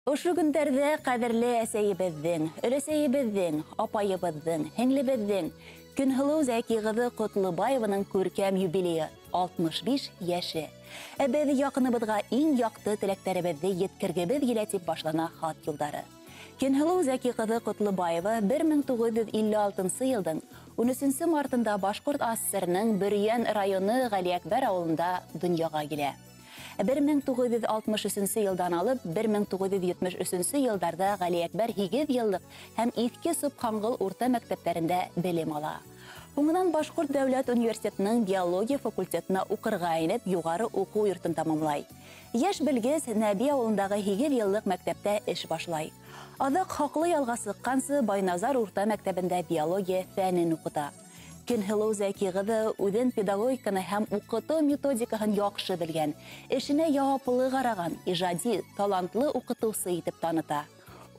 Ошо көндәрҙә ҡәҙерле әсәйебеҙҙең, өләсәйебеҙҙең, апайыбыҙҙың, һеңлебеҙҙең Көнһылыу Зәки ҡыҙы Ҡотлобаеваның күркәм юбилейы 65 йәше. Ә беҙ яҡыныбыҙға иң яҡты теләктәребеҙҙе еткергебеҙ килә тип башлана хат юлдары. Көнһылыу Зәки ҡыҙы Ҡотлобаева 1956 йылдың 13 мартында Башҡорт АССР-ның Бөрйән районы Ғәлиәкбәр ауылында донъяға килә. 1963 йылдан алып 1973 йылдарҙа Ғәлиәкбәр 8 йыллыҡ һәм Иҫке Субханғол урта мәктәптәрендә белем ала. Һуңынан Башҡорт дәүләт университетының биология факультетына уҡырға инеп, юғары уҡыу йортон тамамлай. Йәш белгес Нәби ауылындағы 8 йыллыҡ мәктәптә эш башлай. Аҙаҡ хаҡлы ялға сыҡҡансы Байназар урта мәктәбендә биология фәнен уҡыта. Көнһылыу Зәки ҡыҙы үҙен педагогиканы һәм уҡытыу методикаһын яҡшы белгән, эшенә яуаплы ҡараған, ижади, талантлы уҡытыусы итеп таныта.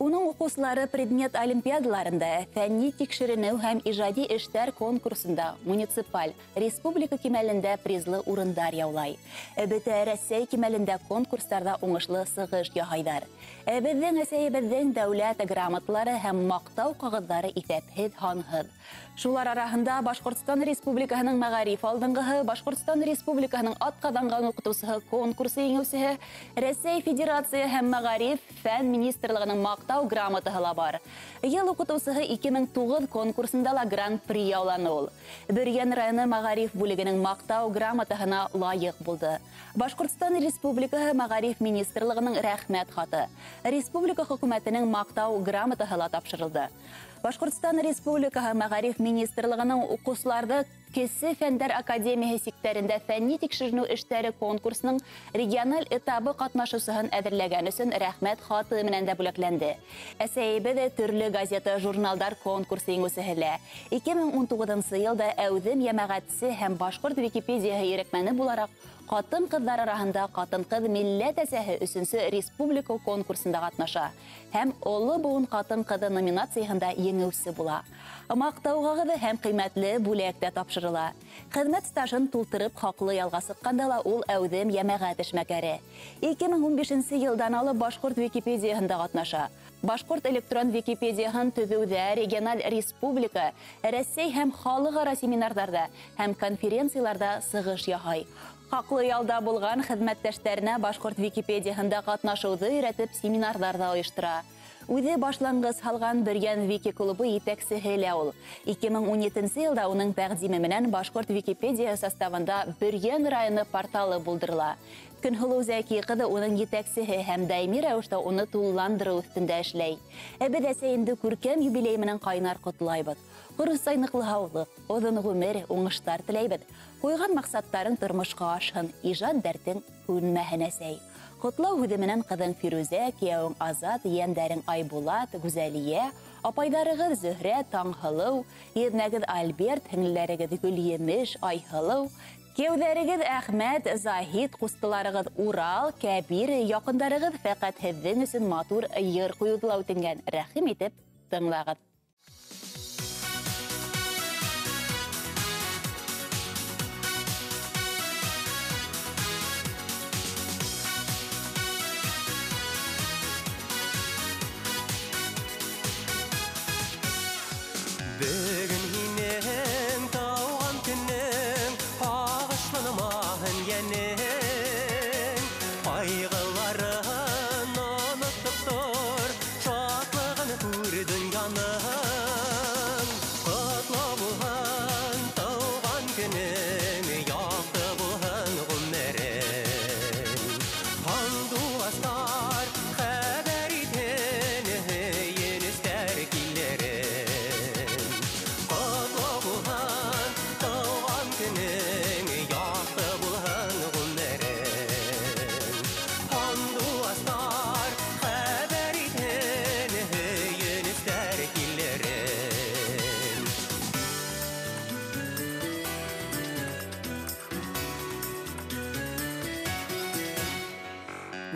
Уның уҡыусылары предмет олимпиадаларында, фәнни тикшеренеү һәм ижади эштәр конкурсында муниципаль, республика кимәлендә призлы урындар яулай. Бөтә Рәсәй кимәлендә конкурстарҙа уңышлы сығыш яһайҙар. Беҙҙең әсәйебеҙҙең дәүләт грамоталары һәм маҡтау ҡағыҙҙары иҫәпһеҙ һанһыҙ. Шулар араһында Башҡортостан Республикаһының мәғариф алдынғыһы, Башҡортостан Республикаһының атҡаҙанған уҡытыусыһы конкурсы еңеүсеһе, Рәсәй Федерацияһы һәм Мәғариф фән министрлығының маҡтау грамотаһы ла бар. Йыл уҡытыусыһы 2009 конкурсында ла гран-при яуланы ул. Бөрйән районы мәғариф бүлегенең маҡтау грамотаһына лайыҡ булды. Башҡортостан Республикаһы Мәғариф министрлығының рәхмәт хаты, Республика хөкүмәтенең маҡтау грамотаһы ла тапшырылды. Башҡортостан Республикаһы Мәғариф министрлығының уҡыусыларҙы Кесе фәндәр академияһы сиктәрендә фәнни тикшеренеү эштәре конкурсының региональ этабы ҡатнашыусыһын әҙерләгән өсөн рәхмәт хаты менән дә бүләкләнде. Әсәйебеҙ төрлө газета, журналдар конкурсы еңеүсеһе лә. 2019 йылда Әүҙем йәмәғәтсе һәм Башҡорт Википедияһы ирекмәне булараҡ ҡатын-ҡыҙҙар араһында ҡатын-ҡыҙ милләт әсәһе 3-нсө республика конкурсында ҡатнаша һәм Оло быуын ҡатын-ҡыҙы номинацияһында еңеүсе була. Маҡтау ҡағыҙы һәм ҡиммәтле бүләк тә тапшырыла. Хеҙмәт стажын тултырып хаҡлы ялға сыҡҡанда ла ул әүҙем йәмәғәт эшмәкәре. 2015 йылдан алып Башҡорт Википедияһында ҡатнаша. Башҡорт электрон Википедияһын төҙөүҙә региональ республика, Рәсәй һәм халыҡ-ара семинарҙарҙа һәм конференцияларҙа сығыш яһай. Хаҡлы ялда булған хеҙмәттәштәренә Башҡорт Википедияһында ҡатнашыуҙы өйрәтеп семинарҙар ҙа ойоштора. Үҙе башланғыс һалған Бөрйән Вики клубы етәксеһе лә ул. 2017 йылда уның тәҡдиме менән Башҡорт Википедияһы составында Бөрйән районы порталы булдырыла. Көнһылыу Зәки ҡыҙы уның етәксеһе һәм даими рәүештә уны тулыландырыу өҫтөндә эшләй. Беҙ әсәйемде күркәм юбилей менән ҡайнар ҡотлайбыҙ. Ҡоростай ныҡлы һаулыҡ, оҙон ғүмер, уңыштар теләйбеҙ. Ҡуйған маҡсаттарың тормошҡа ашһын, ижад дәртең һүнмәһен, әсәй. Ҡотлау һүҙе менән ҡыҙың Фирүзә, кейәүең Азат, ейәндәрең Айбулат, Гүзәлиә, апайҙарығыҙ Зөһрә, Таңһылыу, еҙнәгеҙ Альберт, һеңлеләрегеҙ Гөлйемеш, Айһылыу, кейәүҙәрегеҙ Әхмәт, Заһид, ҡустыларығыҙ Урал, Кәбир, яҡындарығыҙ фәҡәт һеҙҙең өсөн матур йыр ҡуйыуҙы ла үтенгән. Рәхим итеп тыңлағыҙ. Бөгөн һинең тыуған көнөң, һағышланмаһын йәнең. Ҡайғыларын онотоп тор, шатлығын күр донъяның. Ҡотло булһын тыуған көнөң, яҡты булһын ғүмерең. Һандуғастар хәбәр итһен, һөйөнөстәр килерен.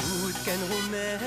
Үткән ғүмер